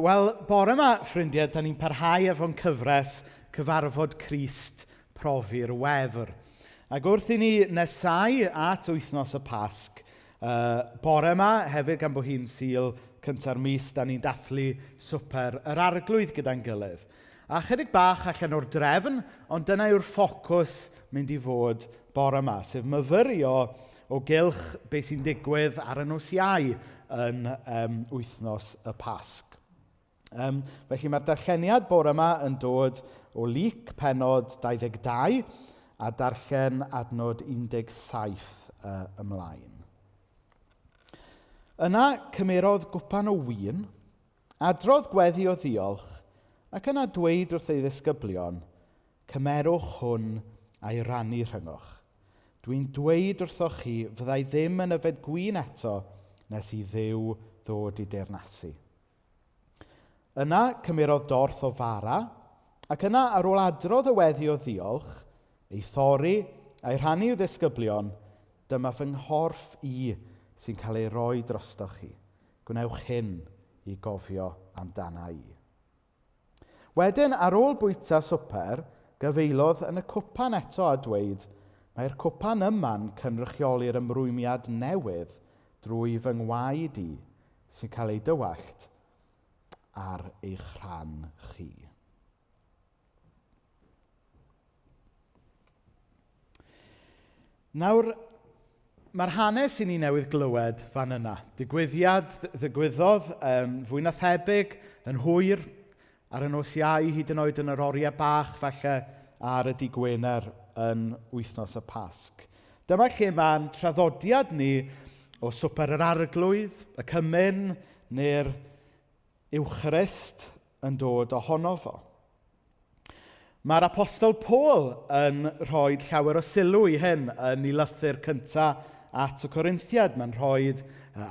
Wel, bore yma, ffrindiau, da ni'n parhau efo'n cyfres Cyfarfod Crist Profi'r Wefr. Ac wrth i ni nesau at wythnos y Pasg, bore yma, hefyd gan bod hi'n Sul cynta'r mis, da ni'n dathlu Swper yr Arglwydd gyda'n gilydd. A chydig bach allan o'r drefn, ond dyna yw'r ffocws mynd i fod bore yma, sef myfyrio o gylch be sy'n digwydd ar y nos Iau yn wythnos y Pasg. Felly mae'r darlleniad bore yma yn dod o Luc pennod 22 a darllen adnod 17 ymlaen. Yna cymerodd gwpan o win, adrodd gweddi o ddiolch, ac yna dweud wrth ei ddisgyblion, Cymerwch hwn a'i rannu rhyngoch. Dwi'n dweud wrthoch chi, fyddai ddim yn yfed gwin eto nes i Dduw ddod i deyrnasu. Yna cymerodd dorth o fara, ac yna ar ôl adrodd y weddi o ddiolch, ei thorri a'i rhannu i'w ddisgyblion, dyma fy nghorff i sy'n cael ei roi drostoch chi. Gwnewch hyn i gofio amdana i. Wedyn, ar ôl bwyta swper, gyfeilodd yn y cwpan eto a dweud, Mae'r cwpan yma'n cynrychioli'r ymrwymiad newydd drwy fy ngwaed i sy'n cael ei dywallt ar eich rhan chi. Nawr, mae'r hanes i ni newydd glywed fan yna. Digwyddiad ddigwyddodd fwy na thebyg yn hwyr ar y nos Iau, hyd yn oed yn yr oriau bach falle ar y dydd Gwener yn wythnos y Pasg. Dyma lle mae'n traddodiad ni o Swper yr Arglwydd, y Cymun neu'r Eucharist yn dod ohono fo. Mae'r Apostol Paul yn rhoi llawer o sylw i hyn yn ei lythyr cyntaf at y Corinthiaid. Mae'n rhoi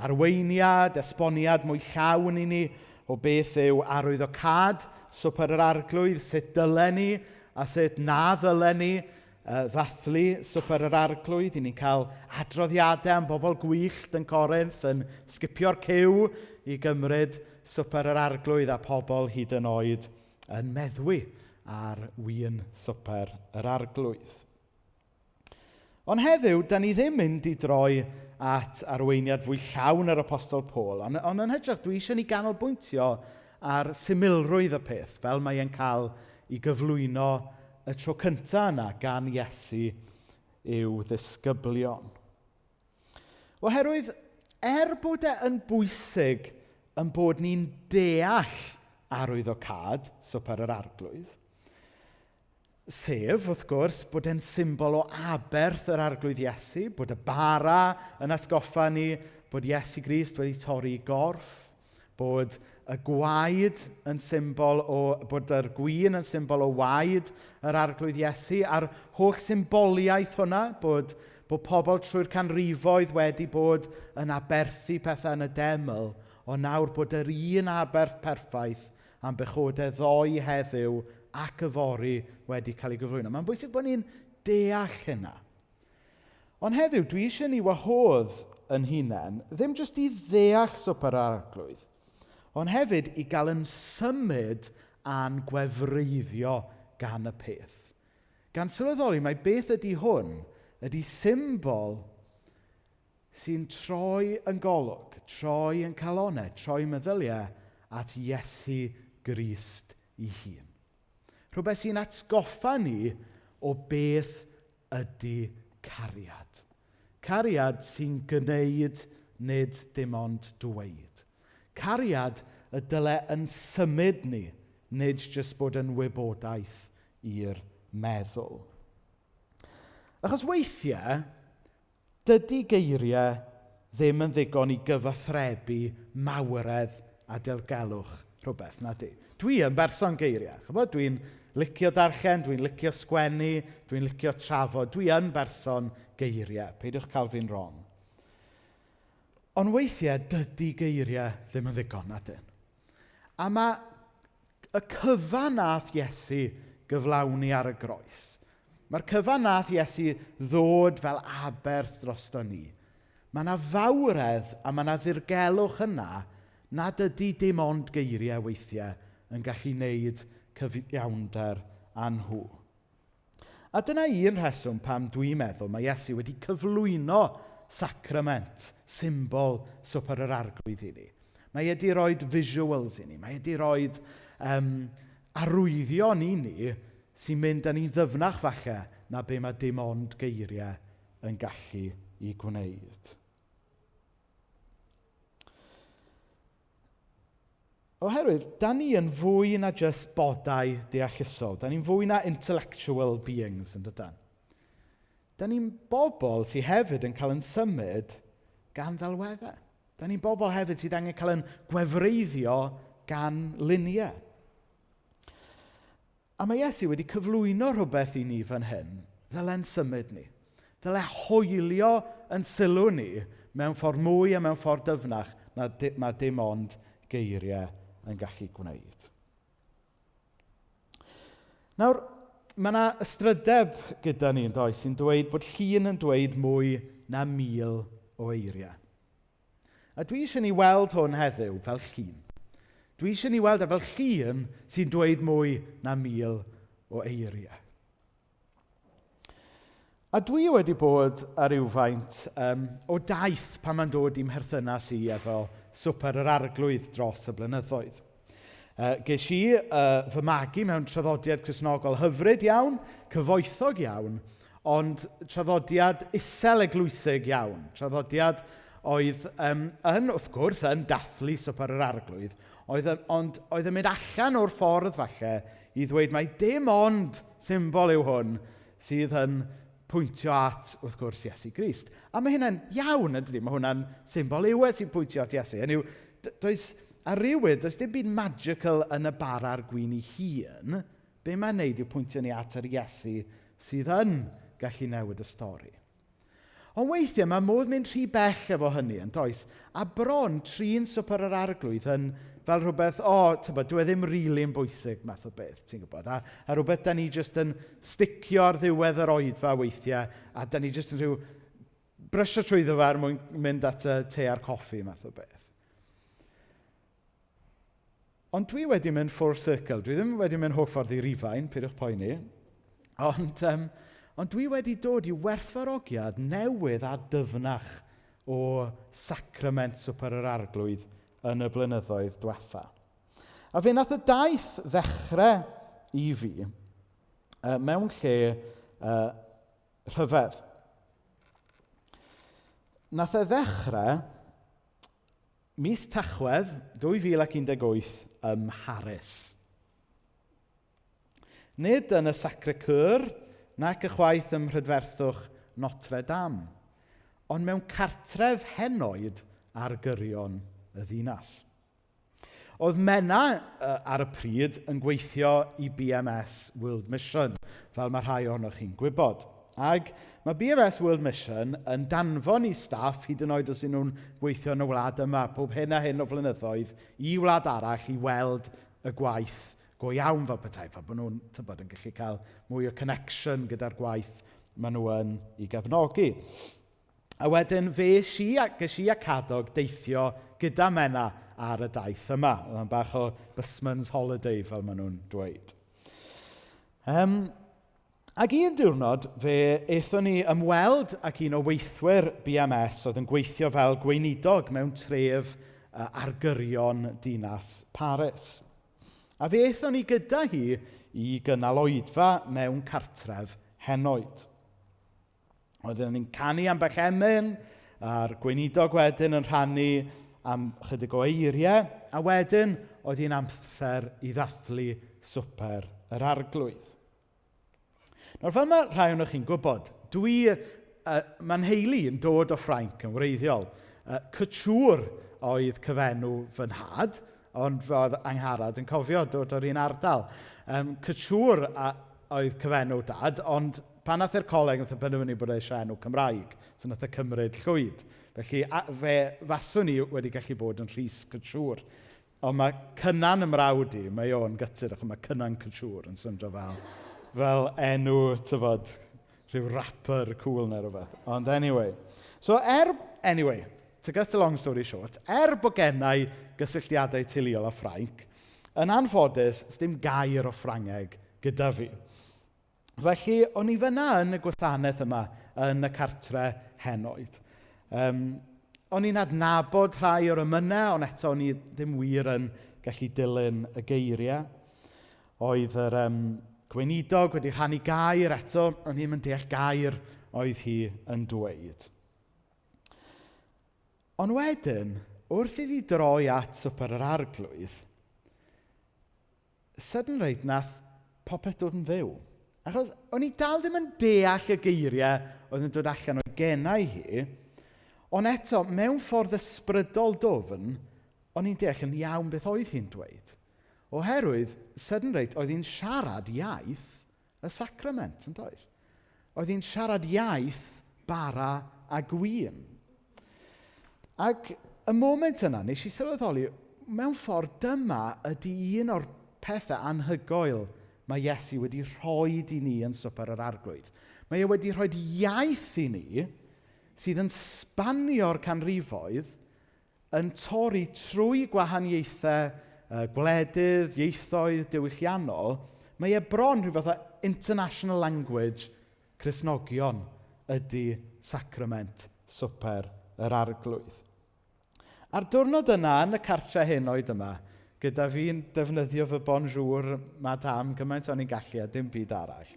arweiniad, esboniad mwy llawn i ni o beth yw arwyddocâd Swper yr Arglwydd, sut dylen ni a sut na ddylen ni ddathlu Swper yr Arglwydd. I ni'n cael adroddiadau am bobl gwyllt yn Corinth yn sgipio'r cyw i gymryd Swper yr Arglwydd a pobl hyd yn oed yn meddwi ar win Swper yr Arglwydd. Ond heddiw, da ni ddim mynd i droi at arweiniad fwy llawn yr Apostol Paul, ond yn hytrach, dwi eisiau ni ganolbwyntio ar symlrwydd y peth, fel mae e'n cael ei gyflwyno y tro cyntaf yna gan Iesu i'w ddisgyblion. Oherwydd, er bod e yn bwysig yn bod ni'n deall arwyddocâd Swper yr Arglwydd, sef, wrth gwrs, bod e'n symbol o aberth yr Arglwydd Iesu, bod y bara yn atgoffa ni bod Iesu Grist wedi torri ei gorff, bod y gwaed yn symbol o, bod yr gwin yn symbol o waed yr Arglwydd Iesu, a'r holl symboliaeth hwnna, bod pobl trwy'r canrifoedd wedi bod yn aberthu pethau yn y deml, ond nawr bod yr un aberth perffaith am bechodau ddoe, heddiw ac yfory wedi cael ei gyflwyno. Mae'n bwysig bod ni'n deall hynna. Ond heddiw, dwi eisiau ni wahodd yn hunain, ddim jyst i ddeall Swper yr Arglwydd, ond hefyd i gael yn symud a'n gwefreiddio gan y peth. Gan sylweddoli mai beth ydy hwn, ydy symbol sy'n troi yn golwg, troi yn calonau, troi meddyliau at Iesu Grist ei hun. Rhywbeth sy'n atgoffa ni o beth ydy cariad. Cariad sy'n gwneud nid dim ond dweud. Cariad y dyle yn symud ni, nid jyst bod yn wybodaeth i'r meddwl. Achos weithiau, dydy geiriau ddim yn ddigon i gyfathrebu mawredd a dirgelwch rhywbeth, na di. Dwi yn berson geiriau. Chibod, dwi'n licio darllen, dwi'n licio sgwennu, dwi'n licio trafod. Dwi yn berson geiriau. Peidiwch cael fi'n wrong. Ond weithiau, dydy geiriau ddim yn ddigon, na dyn. A mae y cyfan nath Iesu gyflawni ar y groes. Mae'r cyfan nath Iesu ddod fel aberth drosto ni. Mae yna fawredd a mae yna ddirgelwch yna Nad ydy dim ond geiriau weithiau yn gallu wneud cyfiawnder â nhw. A dyna un rheswm pam dwi'n meddwl mae Iesu wedi cyflwyno sacrament, symbol Swper yr Arglwydd i ni. Mae e 'di rhoi visuals i ni. Mae e 'di rhoi arwyddion i ni sy'n mynd â ni'n ddyfnach falle na be mae dim ond geiriau yn gallu i gwneud. Oherwydd, da ni yn fwy na jyst bodau deallusol. Da ni'n fwy na intellectual beings, yn dydan? Da ni'n bobl sydd hefyd yn cael yn symud gan ddelweddau. Da ni'n bobl hefyd sydd angen cael yn gwefreiddio gan luniau. A mae Iesu wedi cyflwyno rhywbeth i ni fan hyn, ddyle'n symud ni. Ddyle hoelio yn sylw ni mewn ffordd mwy a mewn ffordd dyfnach na di, mae dim ond geiriau yn gallu gwneud. Nawr, mae yna ystrydeb gyda ni yn does sy'n dweud bod llun yn dweud mwy na 1,000 o eiriau. A dwi eisiau ni weld hwn heddiw fel llun. Dwi eisiau ni weld e fel llun sy'n dweud mwy na 1,000 o eiriau. A dwi wedi bod ar rywfaint o daith pan mae'n dod i'm mherthynas i efo Swper yr Arglwydd dros y blynyddoedd. Ges i fy magu mewn traddodiad Cristnogol hyfryd iawn, cyfoethog iawn, ond traddodiad isel eglwysig iawn. Traddodiad oedd yn, wrth gwrs, yn dathlu Swper yr Arglwydd, ond oedd yn mynd allan o'r ffordd falle i ddweud mai dim ond symbol yw hwn sydd yn pwyntio at, wrth gwrs, Iesu Grist. A mae hynna'n iawn, yn dydi? Mae hwnna'n symbol yw e sy'n pwyntio at Iesu. Hynny yw, does, ar rywun, does dim byd magical yn y bara a'r gwin ei hun. Be mae'n neud yw pwyntio ni at yr Iesu sydd yn gallu newid y stori. Ond weithiau mae modd mynd rhy bell efo hynny, yn does? A bron trin Swper yr Arglwydd yn fel rhywbeth, o, tybod, dyw e ddim rili'n bwysig math o beth, ti'n gwybod? A rhywbeth da ni jyst yn sticio ar ddiwedd yr oedfa weithiau, a da ni jyst yn rhyw brysio trwyddo fe er mwyn mynd at y te a'r coffi math o beth. Ond dwi wedi mynd full circle. Dwi ddim wedi mynd holl ffordd i Rufain, peidiwch poeni. Ond dwi wedi dod i werthfawrogiad newydd a dyfnach o sacrament Swper yr Arglwydd yn y blynyddoedd diwetha. A fe nath y daith ddechrau i fi mewn lle rhyfedd. Nath e ddechrau mis Tachwedd 2018 ym Mharis. Nid yn y Sacré-Cœur, nac ychwaith ym mhrydferthwch Notre Dame, ond mewn cartref henoed ar gyrion y ddinas. Oedd Menna ar y pryd yn gweithio i BMS World Mission, fel mae rhai ohonoch chi'n gwybod. Ac mae BMS World Mission yn danfon i staff, hyd yn oed os ydyn nhw'n gweithio yn y wlad yma, pob hyn a hyn o flynyddoedd, i wlad arall i weld y gwaith go iawn fel petai, fel bod nhw'n, tybod, yn gallu cael mwy o connection gyda'r gwaith maen nhw yn ei gefnogi. A wedyn fe es i a, ges i a Cadog deithio gyda Menna ar y daith yma. Oedd o'n bach o busman's holiday, fel maen nhw'n dweud. Ac un diwrnod, fe aethon ni ymweld ac un o weithwyr BMS oedd yn gweithio fel gweinidog mewn tref ar gyrion dinas Paris. A fe aethon ni gyda hi i gynnal oedfa mewn cartref henoed. Oedden ni'n canu ambell emyn, a'r gweinidog wedyn yn rhannu am chydig o eiriau, a wedyn oedd hi'n amser i ddathlu Swper yr Arglwydd. Nawr, fel mae rhai ohonoch chi'n gwybod, mae'n nheulu yn dod o Ffrainc yn wreiddiol. Couture oedd cyfenw fy nhad, ond fe oedd Angharad yn cofio dod o'r un ardal. Couture oedd cyfenw dad, ond pan nath e'r coleg, nath e benderfynu bod e eisiau enw Cymraeg, so nath e cymryd Llwyd. Felly, fe faswn i wedi gallu bod yn Rhys Couture. Ond mae Cynan ym mrawd i, mae o'n gutted, achos mae Cynan Couture yn swnio fel enw, tybod, rhyw rapper cool neu rhywbeth. Ond anyway. So, er, anyway, to cut a long story short, er bod gennau gysylltiadau teuluol â Ffrainc, yn anffodus, sdim gair o Ffrangeg gyda fi. Felly, o'n i fyna yn y gwasanaeth yma, yn y cartre henoed. O'n i'n adnabod rhai o'r emynau, ond eto o'n i ddim wir yn gallu dilyn y geiriau. Oedd yr gweinidog wedi rhannu gair eto, o'n i ddim yn deall gair oedd hi yn dweud. Ond wedyn, wrth iddi droi at Swper yr Arglwydd, sydyn reit nath popeth dod yn fyw. Achos o'n i dal ddim yn deall y geiriau oedd yn dod allan o'i genau hi, ond eto, mewn ffordd ysbrydol dwfn, o'n i'n deall yn iawn beth oedd hi'n dweud. Oherwydd, sydyn reit, oedd hi'n siarad iaith y sacrament, yn doedd? Oedd hi'n siarad iaith bara a gwin. Ac y moment yna, nes i sylweddoli, mewn ffordd dyma ydy un o'r pethau anhygoel mae Iesu wedi rhoi i ni yn Swper yr Arglwydd. Mae e wedi rhoi iaith i ni sydd yn spanio'r canrifoedd yn torri trwy gwahaniaethau gwledydd, ieithoedd, diwylliannol. Mae e bron rhyw fath o international language Cristnogion ydy sacrament Swper yr Arglwydd. A'r diwrnod yna, yn y cartre henoed yma, gyda fi'n defnyddio fy bonjour madame gymaint o'n i'n gallu a dim byd arall.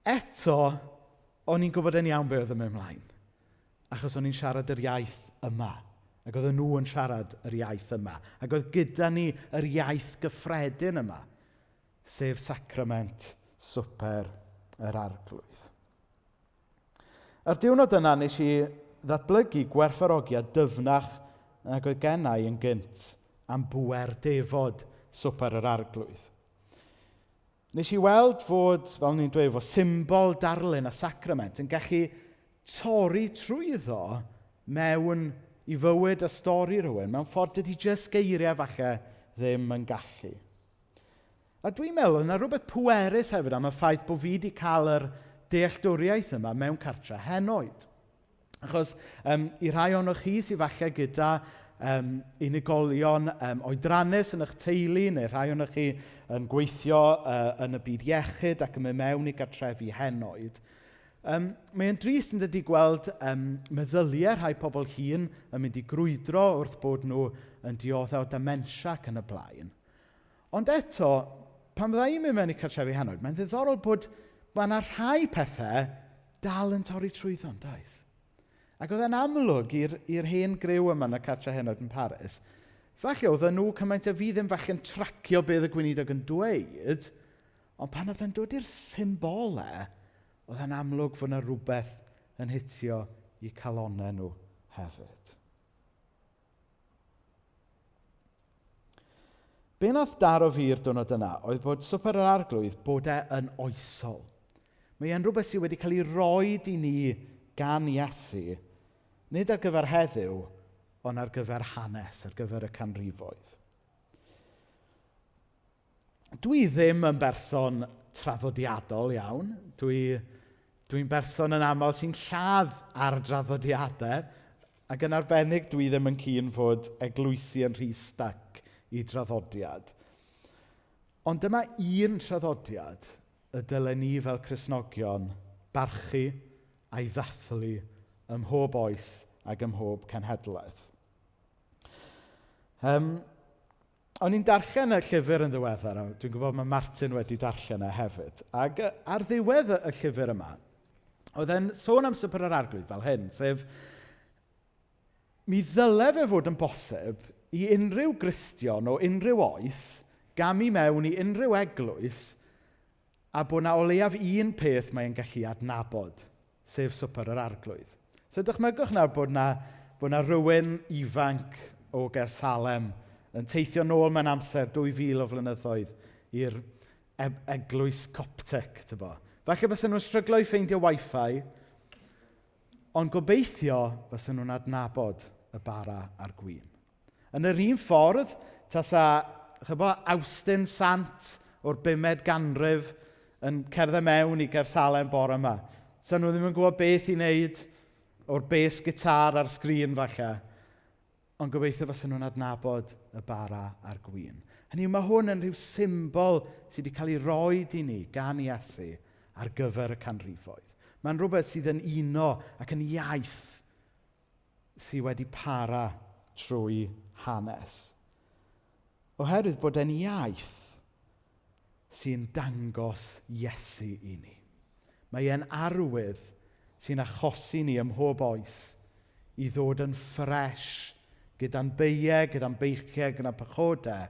Eto, o'n i'n gwybod yn iawn be oedd yn mynd ymlaen. Achos o'n i'n siarad yr iaith yma. Ac oedden nhw yn siarad yr iaith yma. Ac oedd gyda ni yr iaith gyffredin yma, sef sacrament Swper yr Arglwydd. A'r diwrnod yna nes i ddatblygu gwerthfawrogiad dyfnach nag oedd gennau yn gynt am bŵer defod Swper yr Arglwydd. Nes i weld fod, fel ni'n dweud, fod symbol, darlun a sacrament yn gallu torri trwyddo mewn i fywyd a stori rhywun, mewn ffordd dydy jyst geiriau falle ddim yn gallu. A dwi'n meddwl yna rhywbeth pwerus hefyd am y ffaith bod fi wedi cael yr dealltwriaeth yma mewn cartre henoed. Achos i rhai ohonoch chi sydd falle gyda unigolion oedrannus yn eich teulu, neu rhai ohonoch chi yn gweithio yn y byd iechyd ac yn mynd mewn i gartrefi henoed, mae'n drist yn dydi gweld meddyliau rhai pobl hŷn yn mynd i grwydro wrth bod nhw yn dioddef o dementia ac yn y blaen. Ond eto, pan fydda i'n mynd mewn i cartrefi henoed, mae'n ddiddorol bod mae yna rhai pethau dal yn torri trwyddo, yn does? Ac oedd e'n amlwg i'r hen griw yma yn y cartre henoed yn Paris, falle oedden nhw cymaint a fi ddim falle'n tracio be oedd y gweinidog yn dweud, ond pan oedd e'n dod i'r symbolau, oedd e'n amlwg fod yna rhywbeth yn hitio i calonnau nhw hefyd. Be nath daro fi'r diwrnod yna oedd bod Swper yr Arglwydd bod e yn oesol. Mae e'n rhywbeth sydd wedi cael ei roed i ni gan Iesu, nid ar gyfer heddiw, ond ar gyfer hanes, ar gyfer y canrifoedd. Dwi ddim yn berson traddodiadol iawn. Dwi'n berson yn aml sy'n lladd ar draddodiadau, ac yn arbennig dwi ddim yn keen fod eglwysi yn rhy stuck i draddodiad. Ond dyma un traddodiad y dylen ni fel Cristnogion barchu a'i ddathlu ym mhob oes ac ym mhob cenhedlaeth. O'n i'n darllen y llyfr yn ddiweddar, a dwi'n gwybod mae Martin wedi darllen e hefyd. Ac ar ddiwedd y llyfr yma, oedd e'n sôn am Swper yr Arglwydd fel hyn, sef mi ddyle fe fod yn bosib i unrhyw Gristion o unrhyw oes gamu mewn i unrhyw eglwys a bod na o leiaf un peth mae'n gallu adnabod, sef Swper yr Arglwydd. So dychmygwch nawr bod na rhywun ifanc o Gersalem yn teithio nôl mewn amser 2000 o flynyddoedd i'r eglwys Coptic, tybo. Falle bysen nhw'n stryglo i ffeindio Wi-Fi, ond gobeithio bysen nhw'n adnabod y bara a'r gwin. Yn yr un ffordd, tasa, chybo, Awstin Sant o'r bumed ganrif yn cerdded mewn i Gersalem bore yma. Sa nhw ddim yn gwybod beth i wneud. o'r bass gitar ar sgrin falle, ond gobeithio fysa nhw'n adnabod y bara a'r gwin. Hynny yw, mae hwn yn rhyw symbol sydd wedi cael ei roed i ni gan Iesu ar gyfer y canrifoedd. Mae'n rhywbeth sydd yn uno ac yn iaith sydd wedi para trwy hanes. Oherwydd bod e'n iaith sy'n dangos Iesu i ni. Mae e'n arwydd sy'n achosi ni ym mhob oes i ddod yn ffres gyda'n beiau, gyda'n beichiau, gyda'n pechodau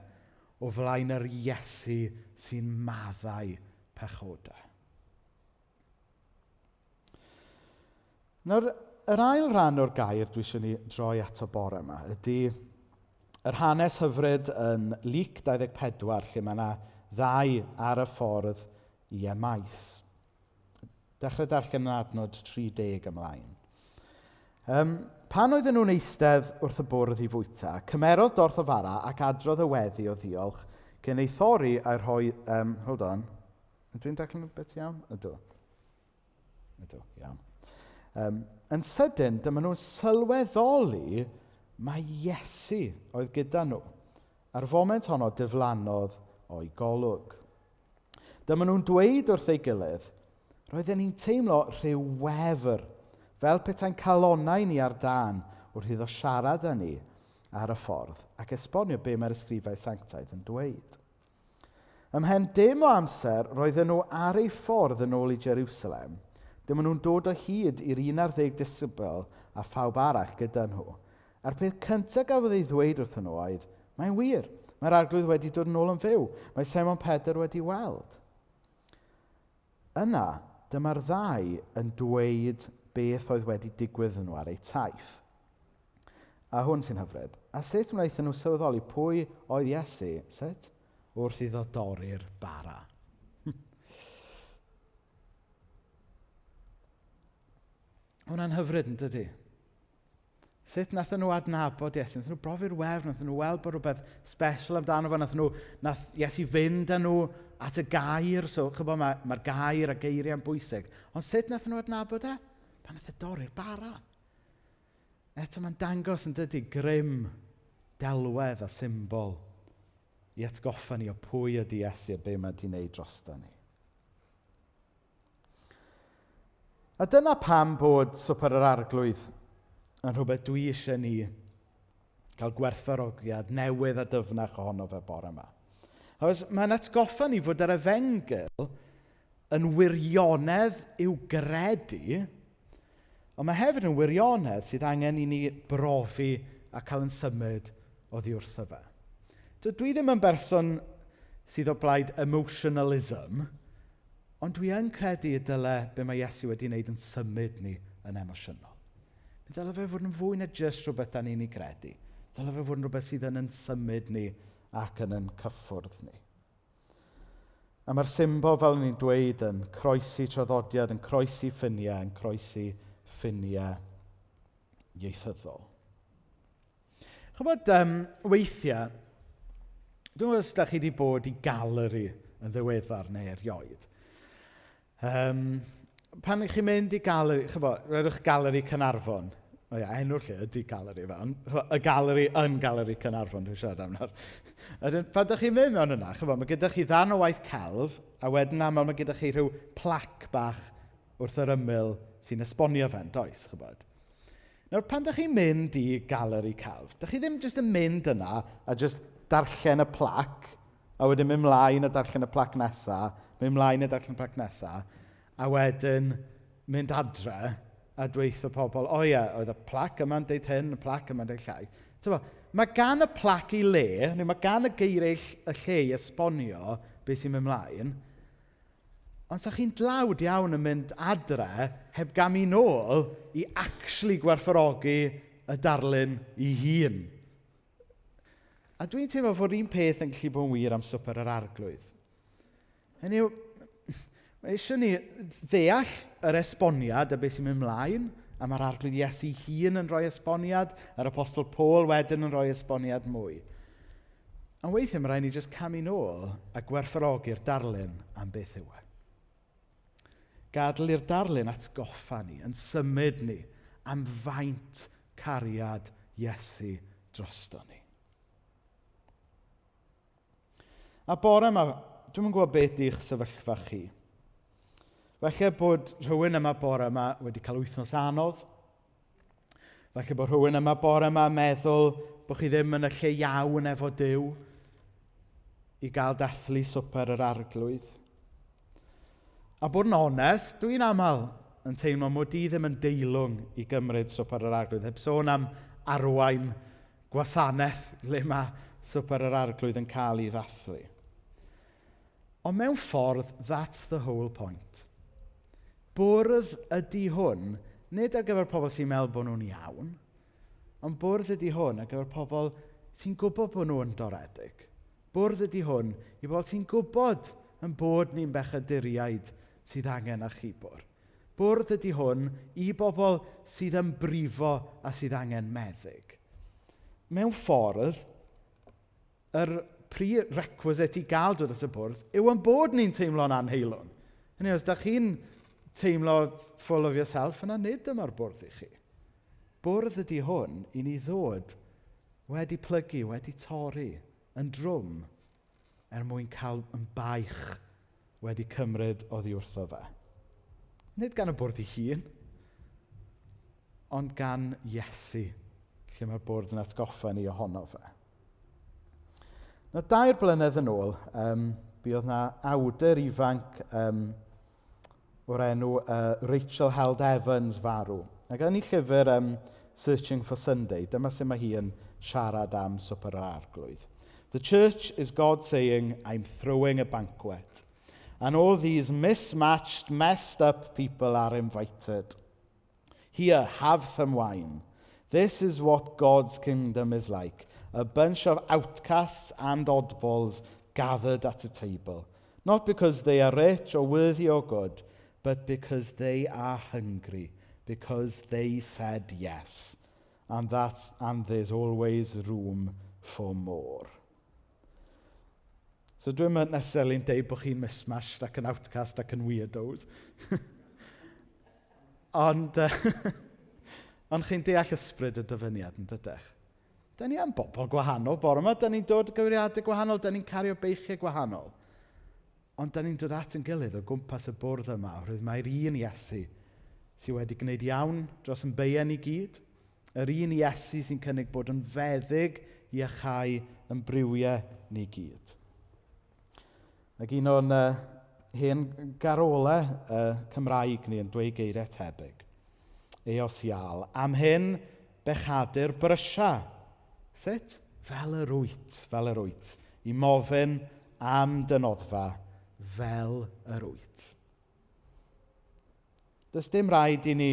o flaen yr Iesu sy'n maddau pechodau. Nawr, yr ail ran o'r gair dwi eisiau ni droi ato bore yma ydy yr hanes hyfryd yn Luc 24, lle mae yna ddau ar y ffordd i Emmaus. Dechrau darllen yn adnod 30 ymlaen. Pan oedden nhw'n eistedd wrth y bwrdd i fwyta, cymerodd dorth o fara ac adrodd y weddi o ddiolch cyn ei thorri a'i rhoi... Hold on. Ydw i'n darllen beth iawn? Ydw. Ydw, iawn. Yn sydyn, dyma nhw'n sylweddoli mai Iesu oedd gyda nhw. A'r foment honno diflannodd o'i golwg. Dyma nhw'n dweud wrth ei gilydd, roedden ni'n teimlo rhyw wefr, fel petai'n calonnau ni ar dân wrth iddo siarad â ni ar y ffordd ac esbonio be mae'r ysgrifau sanctaidd yn dweud. Ymhen dim o amser, roedden nhw ar eu ffordd yn ôl i Jerusalem. Dyma nhw'n dod o hyd i'r 11 disgybl a phawb arall gyda nhw. A'r peth cyntaf gafodd ei ddweud wrthyn nhw oedd, mae'n wir, mae'r arglwydd wedi dod yn ôl yn fyw. Mae Simon Pedr wedi weld. Yna, dyma'r ddau yn dweud beth oedd wedi digwydd nhw ar eu taith. A hwn sy'n hyfryd. A sut wnaethon nhw sylweddoli pwy oedd Iesu? Sut? Wrth iddo dorri'r bara. Hwna'n hyfryd yn dydy? Sut nathon nhw adnabod Iesu? Nathon nhw brofi'r wefr, nathon nhw weld bod rhywbeth special amdano fo, nath Iesu fynd â nhw at y gair, so chybod, mae'r gair a geiriau'n bwysig. Ond sut nathon nhw adnabod e? Pan nath e dorri'r bara. Eto mae'n dangos yn dydy grym, delwedd a symbol i atgoffa ni o pwy ydy Iesu a be mae wedi wneud drosto ni. A dyna pam bod Swper yr Arglwydd yn rhywbeth dwi eisiau ni cael gwerthfawrogiad newydd a dyfnach ohono fe bore yma. Achos mae'n atgoffa ni fod yr efengyl yn wirionedd i'w gredu, ond mae hefyd yn wirionedd sydd angen i ni brofi a cael yn symud oddi wrtho fe. Dwi ddim yn berson sydd o blaid emotionalism, ond dwi yn credu y dyle be mae Iesu wedi wneud yn symud ni yn emosiynol. Mi ddyle fe fod yn fwy na jyst rhywbeth da ni'n ei gredu. Ddyle fe fod yn rhywbeth sydd yn symud ni ac yn cyffwrdd ni. A mae'r symbol, fel ni'n dweud, yn croesi traddodiad, yn croesi ffiniau, yn croesi ffiniau ieithyddol. Chybod, weithiau, dwi'n gwybod os da chi wedi bod i galeri yn ddiweddar neu erioed. Pan ych chi'n mynd i galeri, chybod, rhaid galeri Caernarfon. O ia, enw'r lle ydy galeri fe, ond y galeri yn galeri Caernarfon, dwi'n siarad am nawr. Wedyn, pan ydych chi'n mynd mewn yna, chybod, mae gyda chi ddarn o waith celf, a wedyn aml mae gyda chi rhyw plac bach wrth yr ymyl sy'n esbonio fe'n does, chybod. Nawr, pan ydych chi'n mynd i galeri celf, dych chi ddim jyst yn mynd yna a jyst darllen y plac, a wedyn mynd mlaen a darllen y plac nesa, mynd mlaen a darllen y plac nesa, a wedyn mynd adre a dweutho pobl, o ie, oedd y plac yma'n deud hyn, y plac yma'n deud llai. Tyfo, mae gan y plac ei le, neu mae gan y geiriau y lle i esbonio beth sy'n mynd mlaen, ond sa chi'n dlawd iawn yn mynd adre heb gamu nôl i actually gwerthfawrogi y darlun ei hun. A dwi'n teimlo fod un peth yn gallu bod yn wir am Swper yr Arglwydd. Hynny yw, mae eisiau ni ddeall yr esboniad a beth sy'n mynd mlaen, a mae'r Arglwydd Iesu hun yn rhoi esboniad, a'r Apostol Paul wedyn yn rhoi esboniad mwy. Ond weithiau mae rhaid ni jyst camu nôl a gwerthfawrogi'r darlun am beth yw e. Gadael i'r darlun atgoffa ni, yn symud ni am faint cariad Iesu drosto ni. A bore yma, dwi'm yn gwybod beth yw'ch sefyllfa chi. Falle bod rhywun yma bore yma wedi cael wythnos anodd. Falle bod rhywun yma bore yma yn meddwl bod chi ddim yn y lle iawn efo Duw i gael dathlu swper yr arglwydd. A bod yn onest, dwi'n aml yn teimlo mod i ddim yn deilwng i gymryd swper yr arglwydd, heb sôn am arwain gwasanaeth le mae swper yr arglwydd yn cael ei ddathlu. Ond mewn ffordd, that's the whole point. Bwrdd ydy hwn, nid ar gyfer pobl sy'n meddwl bod nhw'n iawn, ond bwrdd ydy hwn ar gyfer pobl sy'n gwybod bod nhw'n doredig. Bwrdd ydy hwn i bobl sy'n gwybod yn bod ni'n bechaduriaid sydd angen achubwr. Bwrdd ydy hwn i bobl sydd yn brifo a sydd angen meddyg. Mewn ffordd, yr prerequisite i gael dod at y bwrdd yw yn bod ni'n teimlo'n anheilwn. Hynny os da chi'n teimlo full of yourself, yna nid dyma'r bwrdd i chi. Bwrdd ydy hwn i ni ddod wedi plygu, wedi torri, yn drwm, er mwyn cael yn baich wedi cymryd oddi wrtho fe. Nid gan y bwrdd ei hun, ond gan Iesu, lle mae'r bwrdd yn atgoffa ni ohono fe. Nawr, dair blynedd yn ôl, um, buodd na awdur ifanc um, o'r enw uh, Rachel Held Evans farw. Ac yn ei llyfr um, Searching for Sunday, dyma sut mae hi yn siarad am swper yr arglwydd. The church is God saying, I'm throwing a banquet. And all these mismatched, messed up people are invited. Here, have some wine. This is what God's kingdom is like. A bunch of outcasts and oddballs gathered at a table. Not because they are rich or worthy or good, but because they are hungry, because they said yes. And, that's, and there's always room for more. So dwi'n mynd necessarily deud bod chi'n mismatched ac yn outcast ac yn weirdos. Ond, ond chi'n deall ysbryd y dyfyniad yn dydych? Da ni am bobl gwahanol bore yma, da ni'n dod o gyfeiriadau gwahanol, da ni'n cario beichiau gwahanol. Ond da ni'n dod at yn gilydd o gwmpas y bwrdd yma, oherwydd mae'r un Iesu sydd wedi gwneud iawn dros yn beiau ni gyd. Yr un Iesu sy'n cynnig bod yn feddyg i iacháu yn briwiau ni gyd. Ac un o'n hen garolau Cymraeg ni yn dweud geiriau tebyg. Eos Iâl. Am hyn, bechadur brysia. Sut? Fel yr wyt, fel yr wyt. I mofyn am dy noddfa fel yr wyt. Does dim rhaid i ni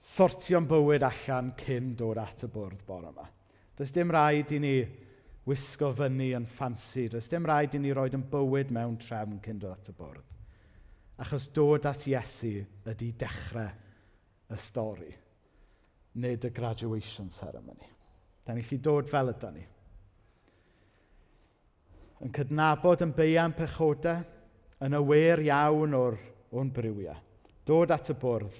sortio'n bywyd allan cyn dod at y bwrdd bore yma. Does dim rhaid i ni wisgo fyny yn ffansi. Does dim rhaid i ni roed yn bywyd mewn trefn cyn dod at y bwrdd. Achos dod at Iesu ydy dechrau y stori, nid y graduation ceremony. Da ni chi dod fel yda ni. Yn cydnabod yn beian pechodau, yn aware iawn o'r, o'n briwiau. Dod at y bwrdd,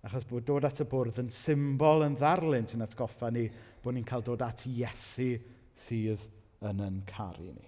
achos bod dod at y bwrdd yn symbol yn ddarlun sy'n atgoffa ni bod ni'n cael dod at Iesu sydd yn yn caru ni.